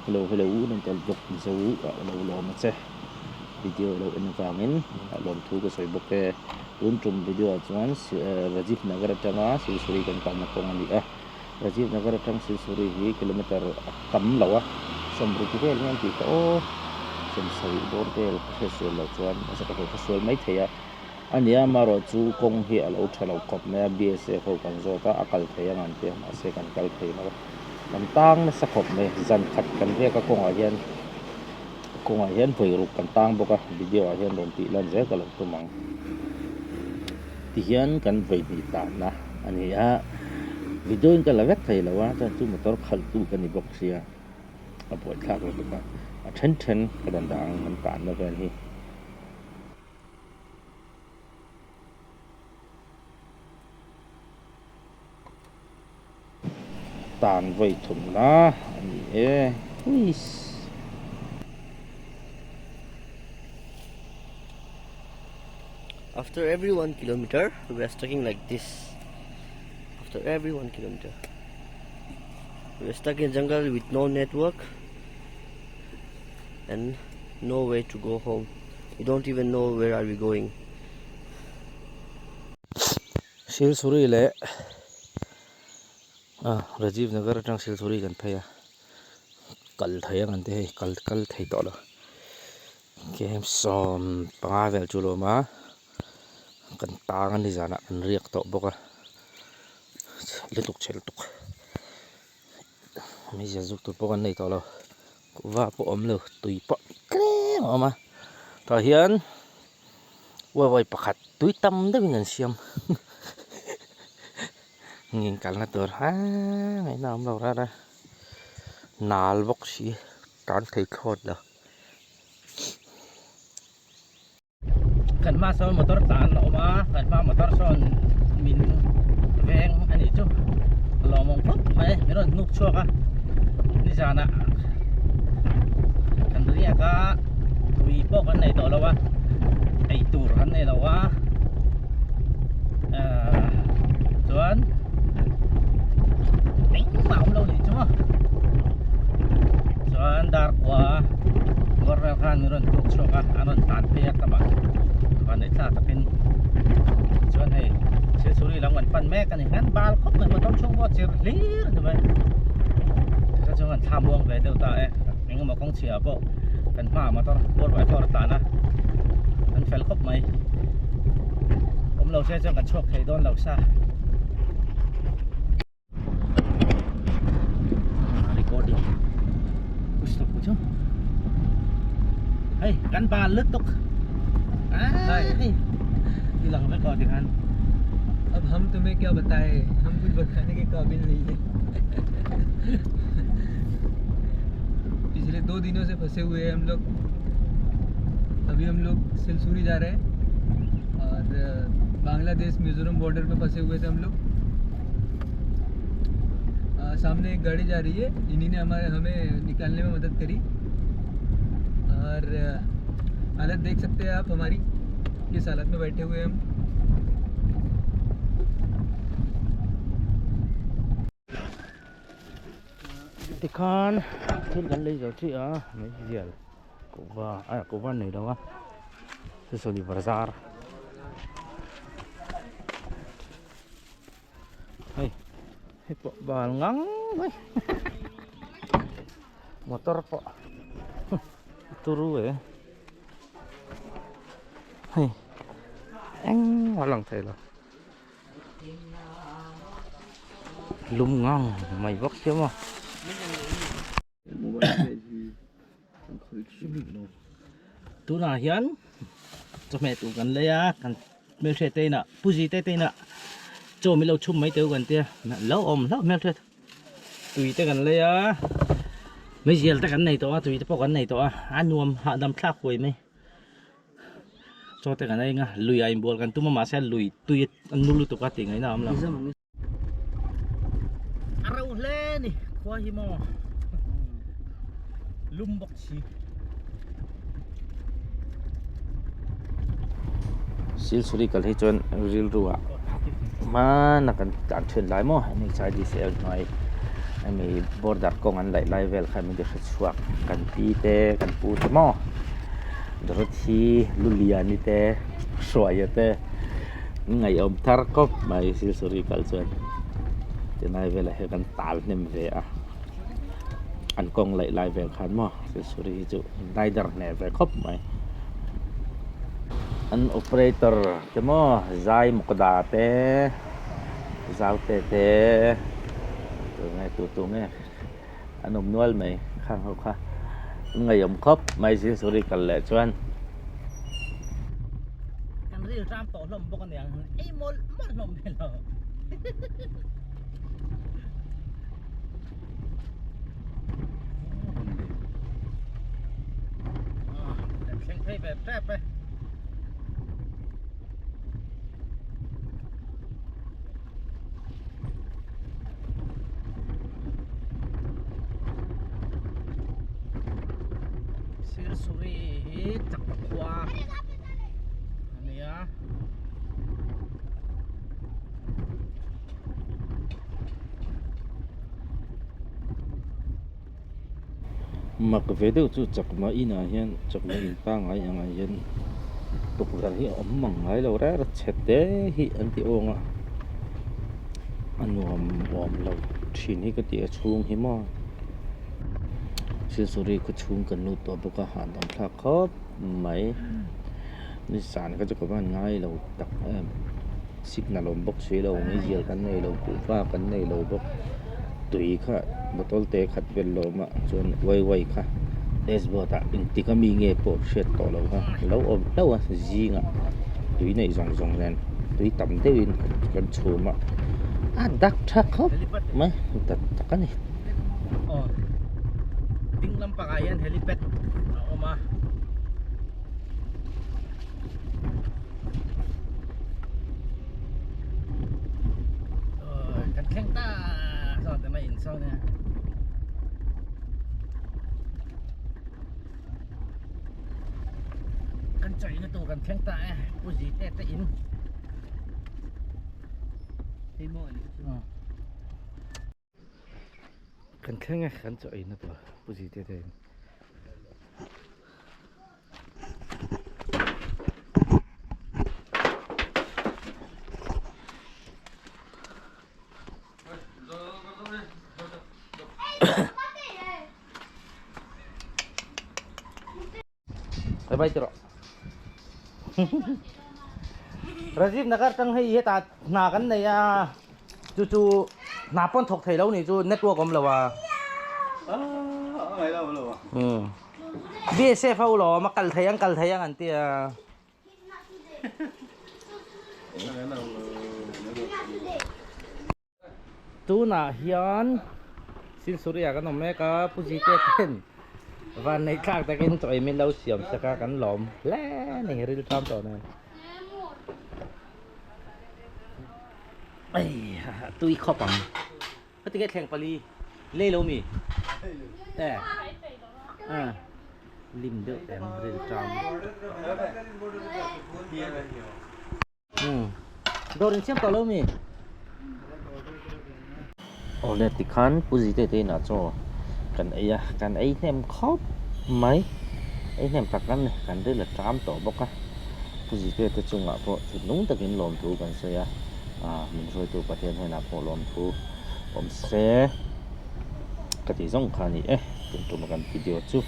Hello hello Nantel vlog Mizo ah lo lawm a che video lo en avangin lawmthu ka sawi bawk e tun tum video ah chuan Rajiv Nagar atanga Silsuri kan kalna kawng a ni a Rajiv Nagar atang Silsuri hi kilometer a tam lo a sawmruk vel hian tih kha aw sawmsarih bawr vel ka hriatsual loh chuan ka hriatsual mai thei a. A nia amaherawh chu kawng hi a lo tha lo khawp mai a B_S_F ho kan zawt a a kal thei ang an ti a mahse kan kal thei lo a kan tang nasa khawp mai zan khat kan riak a kawngah hian kawngah hian vawi ruk kan tang bawk a video ah hian rawn tih lan zel ka lo tum ang tihian kan vawi hnih tanna a ni a video in ka la vek thei lo a chuan chu motor khalh tu ka ni bawk sia a buaithlak lutuk a a then then ka rawn dah ang an tanna vel hi. Tan vawi thumna a ni e huiss. After every 1 kilometer we are stucking like this after every 1 kilometer we are stuck in jungle with no network and no way to go home we don't even know where are we going. Silsuri leh ah Rajiv Nagar atang Silsuri kan phei a kal thei ang an ti hei kal kal thei tawh lo kem sawm panga vel chu lawm a kan tang a ni zanah kan riak tawh bawk a lutuk chhe lutuk. Hmeichhe zuk tur pawh kan nei tawh lo kuhva pawh awm lo tui pawh tlem a awm a tah hian uai pakhat tui tam deuhin an siam ngeng kalna tur aa ngaihna a awm lo rar a nal bawk si tan thei thlawt lo. Kan hma sawn motor tlan a awm a kan hma motor sawn min veng a nih chu a lawmawm khawp mai min rawn hnuk chhuak a nizanah kan riak a tui pawh kan nei tawh lo a ei tur kan nei lo a ahh chuan engmah a awm lo nih chu maw chuan dar kua bawr vel khan min rawn tuk chhuak a an rawn tlan phei a tamah van neih thlak takin chuan hei silchuri lam kan pan mek a ni an bal khawp mai motor chhung pawh chir hlir a ni mai tikha chuan kan thla muang ve deuh ta e eng emaw kawng chhia pawh kan hmaah motor four by four a tlan a an fel khawp mai awm lo se chuan kan chhuak thei dawn lo sa. Recording कुछ तो पूछो hey kan ba lứt tục à đi lần với coi thì anh अब हम तुम्हें क्या बताएं हम कुछ बताने के काबिल नहीं है पिछले दो दिनों से फंसे हुए हैं हम लोग अभी हम लोग सिलसूरी जा रहे हैं और बांग्लादेश मिज़ोरम बॉर्डर पे फंसे हुए थे हम लोग सामने एक गाड़ी जा रही है इन्हीं ने हमारे हमें निकालने में मदद करी और हालत देख सकते हैं आप हमारी किस हालत में बैठे हुए हैं हम Tikhan thil kan lei zo chi a meizial kuhva a kuhva an nei lo a saw ni bazar hei hei pawh bal ngang mai motor pawh turu e hei engmah a lang thei lo. Lum ngang mai bawk sia maw. Tunah hian chawhmeh tur kan lei a kan hmelhriat te inah pu zi te te inah chaw min lo chhum mai teu kan tia lo awm hlauh hmelhriat tui te kan lei a meizial te kan nei tawh a tui te pawh kan nei tawh a a nuam hahdam thlak huai mai. Chaw te kan ei anga lui ah inbual kan tum a mahse lui tui a nu lutuk a tih ngaihna a awm lo. A ro hle a ni khua hi maw lum bawk si. Silchuri kal hi chuan rilru ah hmana kan tlan thin lai maw NHIDCL hnuai. Hemi border kawng an laih lai vel kha min ti hre chhuak kan pi te kan pu te maw Dorothy Luliani te Hruaia te an ngaihawm thar khawp mai Silsuri kal chuan chennai velah hian kan tal hnem ve a an kawng laih lai vel khan maw Silsuri hi chu rider hneh ve khawp mai an operator te maw zai mawkda te. Zaute te tunge tu tu nge an awm nual mai khang ho kha an ngaihawm khawp mai Silsuri kal leh chuan. Kan ril ram tawh hlawm bawk aniang ei mawlh mawlh hlawm ve lo. Thleng phei ve tep e. Sirsuri hi chakma khua a ni a. Mak ve deuh chu chakma inah hian chakma in pangngai angah hian tukverh hi a awm mang ngai lo reng a chhe te hi an ti awng a a nuam awm lo thin hi ka ti a chhung hi maw silsuri khaw chhung kan lut tawh bawk a hahdam thlak khawp mai nizan kha chu ka van ngai lo tak em. Signal awm bawk si lo meizial kan nei lo kuhva kan nei lo bawk tui kha bottle te khat vel lo awm a chuan wai wai kha dashboard ah engtik ami nge pawh hriat tawh loh kha a lo awm hlauh a zingah tui neih zawng zawng nen tui tam deuhin kan chhum a a dak tha khawp mai tak tak a ni. Aw ding lampangah hian helipad a awm a. Kan thleng ta saw te mai in saw nia kan chawih na tur kan thleng ta e pu zi te te in Hei maw ani chu. Kan thleng e kan chaw ei na tur pu zi te te in. Bye bye tiro. Rajiv Nagar tang hei heta hna kan nei a chu chu hna pawn thawk thei lo ni chu network awm lo a. BSF ho lo awm a kal thei ang kal thei ang an ti a. Tunah hian Silsuria kan awm mek a, Pu Zite ten vanneih thlak takin chaw ei min lo siam sak a, kan lawm hle a ni rilṭam tawh nen. Ei ha ha tui khawp ang. Heti nge thleng pali lei lo mi? E a lim deuh em rilṭam. Dawr in siam tawh lo mi? Awle tikhan Pu Zite te inah chaw kan ei a, kan ei hnem khawp mai. Ei hnem tak kan ni, kan ril a ṭam tawh bawk a. Pu Zite te chungah pawh thinlung takin lawmthu kan sawi a, min hruaitu Pathian hnenah pawh lawmthu awm se ka tih zawng kha a ni e, tun tuma kan video chu.